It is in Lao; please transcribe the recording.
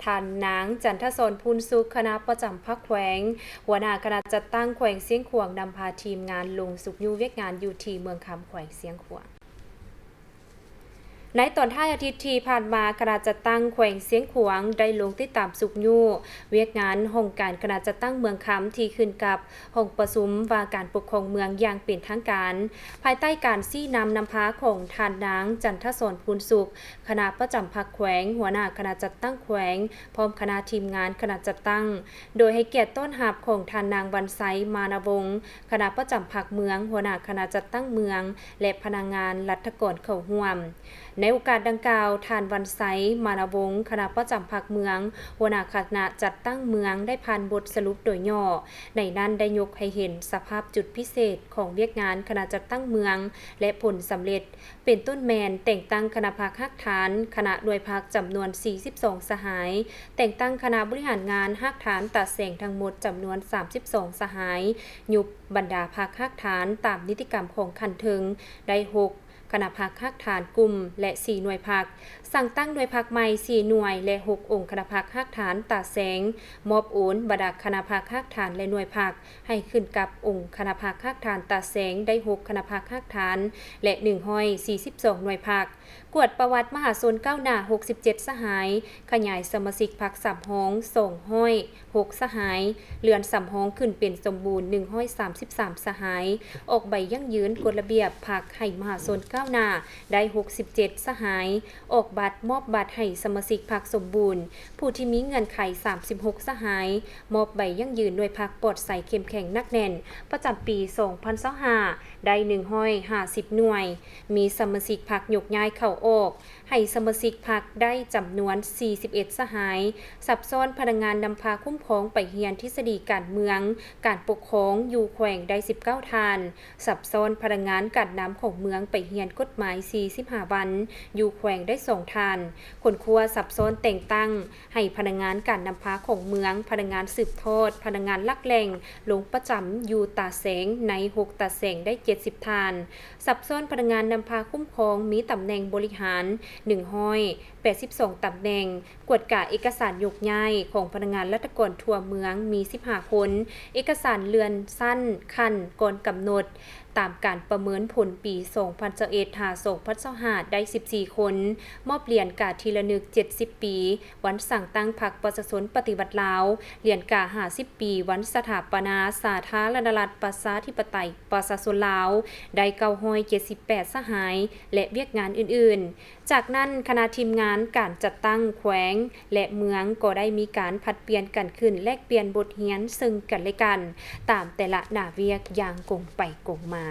ທ່ານນາງ ຈັນທະສອນ ພູນສຸກ ຄະນະປະຈຳພັກແຂວງ, ຫົວໜ້າຄະນະຈັດຕັ້ງແຂວງຊຽງຂວາງ ນຳພາທີມງານລົງຊຸກຍູ້ວຽກງານຢູ່ທີ່ເມືອງຄຳ ແຂວງຊຽງຂວາງ. ໃນຕອນທ້າຍອາທິດທີ່ຜ່ານມາ, ຄະນະຈັດຕັ້ງແຂວງຊຽງຂວາງໄດ້ລົງຕິດຕາມຊຸກຍູ້ວຽກງານຫ້ອງການຄະນະຈັດຕັ້ງເມືອງຄຳ ທີ່ຂຶ້ນກັບຫ້ອງປະຊຸມວ່າການປົກຄອງເມືອງຢ່າງເປັນທາງການ, ພາຍໃຕ້ການຊີ້ນຳນຳພາຂອງທ່ານນາງ ຈັນທະສອນ ພູນສຸກ ຄະນະປະຈຳພັກແຂວງ, ຫົວໜ້າຄະນະຈັດຕັ້ງແຂວງ ພ້ອມຄະນະທີມງານຄະນະຈັດຕັ້ງ, ໂດຍໃຫ້ກຽດຕ້ອນຮັບຂອງທ່ານນາງ ວັນໄຊ ມານະວົງ ຄະນະປະຈຳພັກເມືອງ, ຫົວໜ້າຄະນະຈັດຕັ້ງເມືອງ ແລະ ພະນັກງານລັດຖະກອນເຂົ້າຮ່ວມ. ໃນໂອກາດດັ່ງກ່າວ, ທ່ານ ວັນໄຊ ມານະວົງ ຄະນະປະຈຳພັກເມືອງ, ຫົວໜ້າຄະນະຈັດຕັ້ງເມືອງ ໄດ້ຜ່ານບົດສະຫຼຸບໂດຍຫຍໍ້, ໃນນັ້ນໄດ້ຍົກໃຫ້ເຫັນສະພາບຈຸດພິເສດຂອງວຽກງານຄະນະຈັດຕັ້ງເມືອງ ແລະ ຜົນສຳເລັດ ເປັນຕົ້ນແມ່ນແຕ່ງຕັ້ງຄະນະພັກຮາກຖານ, ຄະນະໜ່ວຍພັກຈຳນວນສີ່ສິບສອງສະຫາຍ, ແຕ່ງຕັ້ງຄະນະບໍລິຫານງານຮາກຖານຕາແສງທັງໝົດຈຳນວນສາມສິບສອງສະຫາຍ, ຍຸບບັນດາພັກຮາກຖານຕາມນິຕິກຳຂອງຂັ້ນເທິງໄດ້ຫົກຄະນະພັກຮາກຖານກຸ່ມ ແລະ ສີ່ໜ່ວຍພັກ, ສັ່ງຕັ້ງໜ່ວຍພັກໃໝ່ສີ່ໜ່ວຍ ແລະ ຫົກອົງຄະນະພັກຮາກຖານຕາແສງ, ມອບໂອນບັນດາຄະນະພັກຮາກຖານ ແລະ ໜ່ວຍພັກ ໃຫ້ຂຶ້ນກັບອົງຄະນະພັກຮາກຖານຕາແສງໄດ້ຫົກຄະນະພັກຮາກຖານ ແລະ ໜຶ່ງຮ້ອຍສີ່ສິບສອງໜ່ວຍພັກ, ກວດປະຫວັດມະຫາຊົນກ້າວໜ້າຫົກສິບເຈັດສະຫາຍ, ຂະຫຍາຍສະມາຊິກພັກສຳຮອງສອງຮ້ອຍຫົກສະຫາຍ, ເລື່ອນສຳຮອງຂຶ້ນເປັນສົມບູນໜຶ່ງຮ້ອຍສາມສິບສາມສະຫາຍ, ອອກໃບຢັ້ງຢືນກົດລະບຽບພັກໃຫ້ມະຫາຊົນກ້າວໜ້າໄດ້ຫົກສິບເຈັດສະຫາຍ, ອອກບັດ, ມອບບັດໃຫ້ສະມາຊິກພັກສົມບູນ, ຜູ້ທີ່ມີເງື່ອນໄຂສາມສິບຫົກສະຫາຍ, ມອບໃບຢັ້ງຢືນໜ່ວຍພັກປອດໃສເຂັ້ມແຂງໜັກແໜ້ນ ປະຈຳປີສອງພັນຊາວຫ້າ ໄດ້ໜຶ່ງຮ້ອຍຫ້າສິບໜ່ວຍ, ມີສະມາຊິກພັກຍົກຍ້າຍເຂົ້າອອກ ໃຫ້ສະມາຊິກພັກໄດ້ຈຳນວນສີ່ສິບເອັດສະຫາຍ, ສັບຊ້ອນພະນັກງານນຳພາຄຸ້ມຄອງໄປຮຽນທິດສະດີການເມືອງ, ການປົກຄອງຢູ່ແຂວງໄດ້ສິບເກົ້າທ່ານ, ສັບຊ້ອນພະນັກງານການນຳຂອງເມືອງໄປຮຽນກົດໝາຍສີ່ສິບຫ້າວັນ, ຢູ່ແຂວງໄດ້ສອງທ່ານ, ຄົ້ນຄວ້າສັບຊ້ອນແຕ່ງຕັ້ງໃຫ້ພະນັກງານການນຳພາຂອງເມືອງ, ພະນັກງານສືບທອດ, ພະນັກງານຫຼັກແຫຼ່ງ ລົງປະຈຳຢູ່ຕາແສງໃນຫົກຕາແສງໄດ້ເຈັດສິບທ່ານ, ສັບຊ້ອນພະນັກງານນຳພາຄຸ້ມຄອງມີຕຳແໜ່ງບໍລິຫານໜຶ່ງຮ້ອຍແປດສິບສອງຕຳແໜ່ງ, ກວດກາເອກະສານຍົກຍ້າຍຂອງພະນັກງານລັດຖະກອນທົ່ວເມືອງມີສິບຫ້າຄົນ, ເອກະສານເລື່ອນຊັ້ນຂັ້ນກ່ອນກຳນົດຕາມການປະເມີນຜົນປີສອງພັນຊາວເອັດຫາສອງພັນຊາວຫ້າໄດ້ສິບສີ່ຄົນ, ມອບຫຼຽນກາທີ່ລະນຶກເຈັດສິບປີ ວັນສ້າງຕັ້ງພັກປະຊາຊົນປະຕິວັດລາວ, ຫຼຽນກາຫ້າສິບປີ ວັນສະຖາປະນາສາທາລະນະລັດ ປະຊາທິປະໄຕ ປະຊາຊົນລາວ ໄດ້ເກົ້າຮ້ອຍເຈັດສິບແປດສະຫາຍ ແລະ ວຽກງານອື່ນໆ. ຈາກນັ້ນ, ຄະນະທີມງານການຈັດຕັ້ງແຂວງ ແລະ ເມືອງ ກໍໄດ້ມີການຜັດປ່ຽນກັນຂຶ້ນແລກປ່ຽນບົດຮຽນເຊິ່ງກັນ ແລະ ກັນ ຕາມແຕ່ລະໜ້າວຽກຢ່າງກົງໄປກົງມາ.